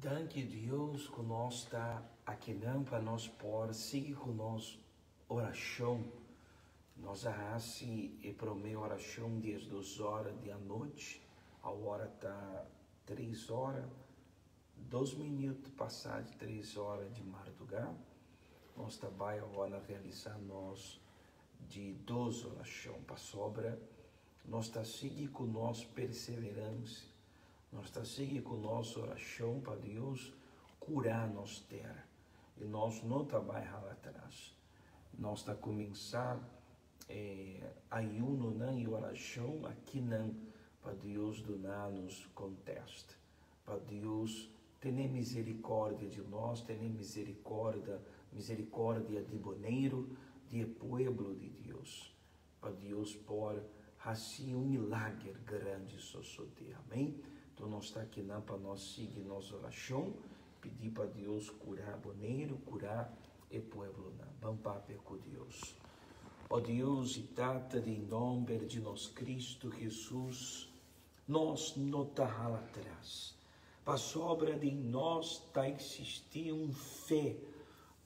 Danki Dios ku nos ta akinan pa nos por sigui ku nos orashon. Nos a hasi e promé orashon 12 ora di anochi, awor ta 3 ora, 2 minüt pasá di 3 ora di mardugá. Nos ta bai awor na realisá nos di dos orashon pasobra nos ta sigui ku nos perseveransia, nos ta sigui ku nos orashon pa Dios kura nos tera i nos no ta bai hala atras. Nos ta kuminsá ayunonan i orashon akinan pa Dios duna nos kontesta, pa Dios tene miserikòrdia di nos, tene miserikòrdia, miserikòrdia di Boneiru, di e pueblo di Dios, pa Dios por hasi un milager grandi sosodé. Amèn. Enton nos ta akinan pa nos sigui nos orashon, pidi pa Dios kura Boneiru, kura e pueblonan. Ban papia ku Dios. O Dios i Tata, den nòmber di nos Kristu Hesus, nos no ta hala atras, pasobra den nos ta eksistí un fe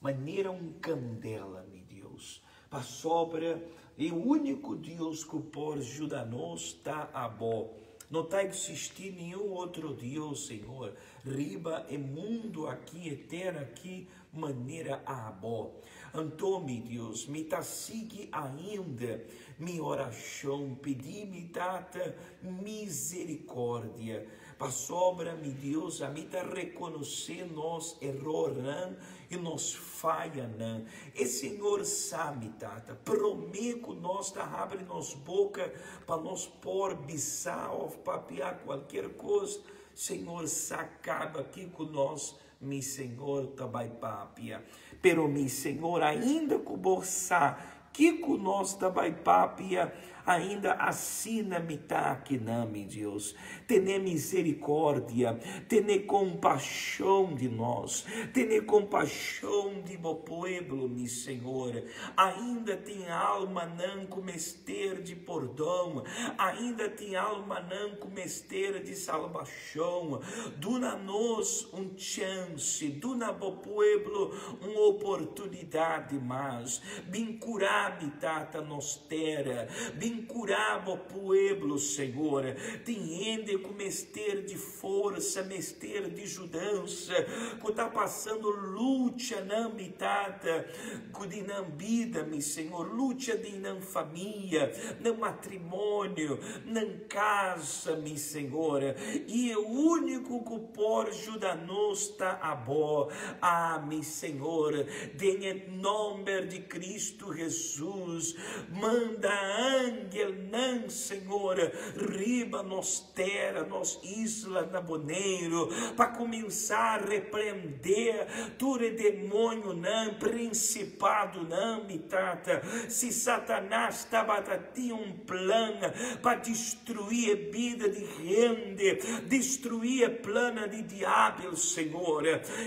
manera un kandela, mi Dios, pasobra e úniko Dios ku por juda nos ta abo. No ta eksistí niun otro Dios, Señor, riba e mundu aki, e tera aki, manera abo. Anto, mi Dios, mi ta sigui ainda mi orashon, pidi mi Tata miserikòrdia, pasobra, mi Dios, ami ta rekonosé nos erornan i nos fayanan. E Señor sa, mi Tata, promé ku nos ta habri nos boka pa nos por bisa òf papia kualkier kos, Señor sa kaba kiko nos Mi Señor ta bai papia. Pero mi Señor, ainda ku bo sa kiko nos ta bai papia, ainda asina mi ta akinan, mi Dios. Tene miserikòrdia, tene kompashon di nos, tene kompashon di bo pueblo, mi Señor. Ainda tin almanan ku mester di pordon, ainda tin almanan ku mester di salbashon. Shon, duna nos un chance, duna bo pueblo un oportunidad di mas. Bin cura mi Tata nos tera, bin cura bo pueblo, Señor. Tin hende cu mester di forsa, mester di judansa, cu ta pasando luchanan, mi Tata, cu di nan bida, mi Señor, lucha den nan famia, nan matrimonio, nan casa, mi Señor, i e único cu por juda nos ta abo. Ah, mi Señor, den e nomber di Cristo Jesus, manda angelnan, Señor, riba nos tera, nos isla na Boneiru, pa cuminsa reprende tur e demonionan, principadonan, mi Tata. Si Satanas tabata tin un plan pa destruí e bida di hende, destruí e plannan di diabel, Señor.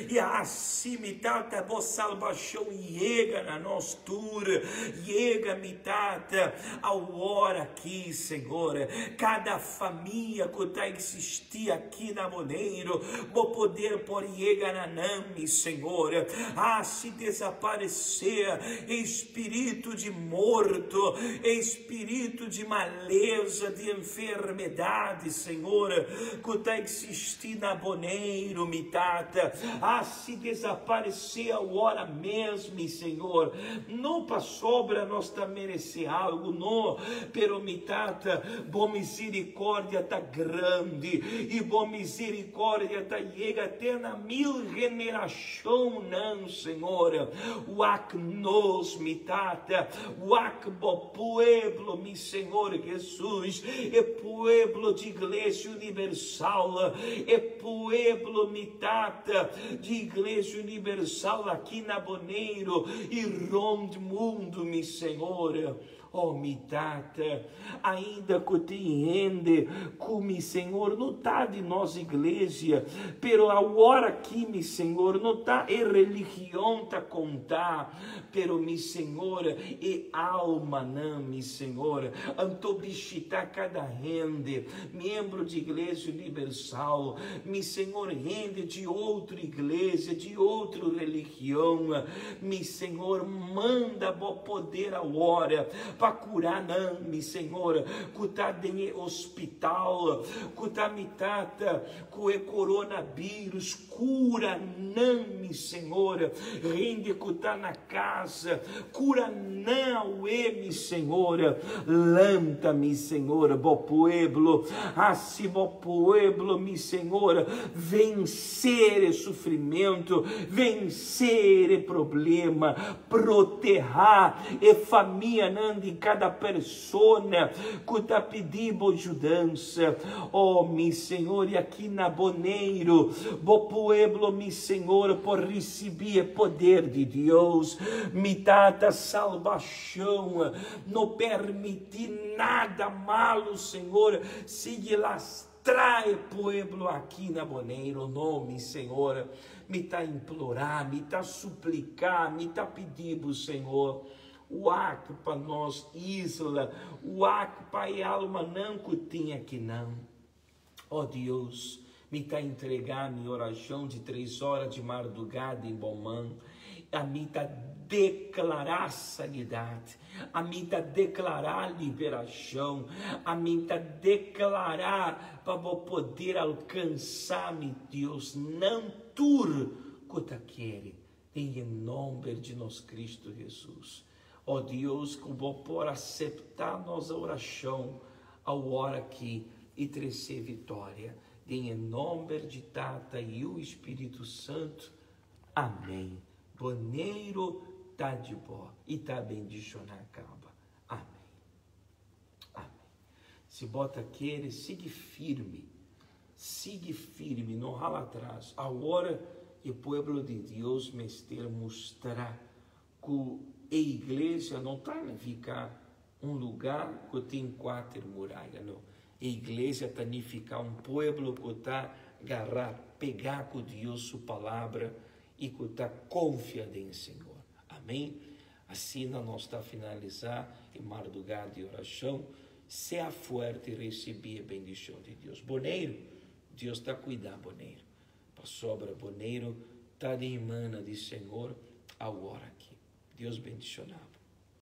I hasi, mi Tata, bo salbashon yega na nos tur. Yega, mi Tata, awor aki, Señor. Kada famia ku ta eksistí aki na Boneiru, bo poder por yega na nan, mi Señor. Hasi desaparesé e spiritu di morto, e spiritu di maleza, di enfermedadi, Senhor, ku ta existi na Boneiru, mi Tata, hasi desaparesé awora mes, mi Senhor, no pasobra nos ta meresé algu, no, pero mi Tata, bo misericordia ta grandi, i bo misericordia ta yega te na mil generashonnan, Senhor. Wak nos, mi Tata, wak bo pueblo, mi Señor Jesus, e pueblo di Iglesia Universal, e pueblo, mi Tata, di Iglesia Universal aki na Boneiru i rond mundu, mi Señor. Oh, mi Tata, ainda ku tin hende ku, mi Señor, no ta di nos iglesia, pero awor aki, mi Señor, no ta e religion ta konta, pero, mi Señor, e almanan, mi Señor. Anto bishita kada hende, miembro di Iglesia Universal, mi Señor, hende di otro iglesia, di otro religion, mi Señor, manda bo poder awor pa kura nan, mi Señor, ku ta den e hospital, ku ta, mi Tata, ku e coronavirus, kura nan, mi Señor, hende ku ta na kas, kura nan awe, mi Señor, lanta, mi Señor, bo pueblo, hasi bo pueblo, mi Señor, vencer e sufrimentu, vencer e problema, protehá e famianan di kada persona ku ta pidi bo yudansa. Oh, mi Señor, i aki na Boneiru, bo pueblo, mi Señor, por risibí e poder di Dios. Mi Tata, salbashon, no permití nada malu, Señor, sigui lastra e pueblo aki na Boneiru. No, mi Señor, mi ta implorá, mi ta supliká, mi ta pidi bo, Señor, wak pa nos isla, wak pa e almanan ku tin akinan. Oh Dios, mi ta entregá mi orashon di tres ora di mardugá den bo man. Ami ta deklará sanidat, ami ta deklará liberashon, ami ta deklará pa bo poder alkansá mi, Dios, nan tur ku ta kere den e nomber di nos Cristo Jesus. Oh Dios, ku bo por aseptá nos orashon awor aki i trese vitoria. Den e nomber di Tata, Yu i Spiritu Santu. Amèn. Boneiru ta di bo i ta bendishoná kaba. Amèn. Amèn. Si bo ta kere, sigui firme. Sigui firme, no hala atras. Awor e pueblo di Dios mester mustra ku e iglesia no ta nifiká un lugá ku tin kuater muraya, no. E iglesia ta nifiká un pueblo ku ta gará, pegá ku Dios su palabra i ku ta konfia den Señor. Amén. Asina nos ta finalisá e mardugá di orashon. Sea fuerte i risibí e bendishon di Dios. Boneiru, Dios ta kuida Boneiru, pasobra Boneiru ta den mana di Señor awor aki. Dios bendishoná bo.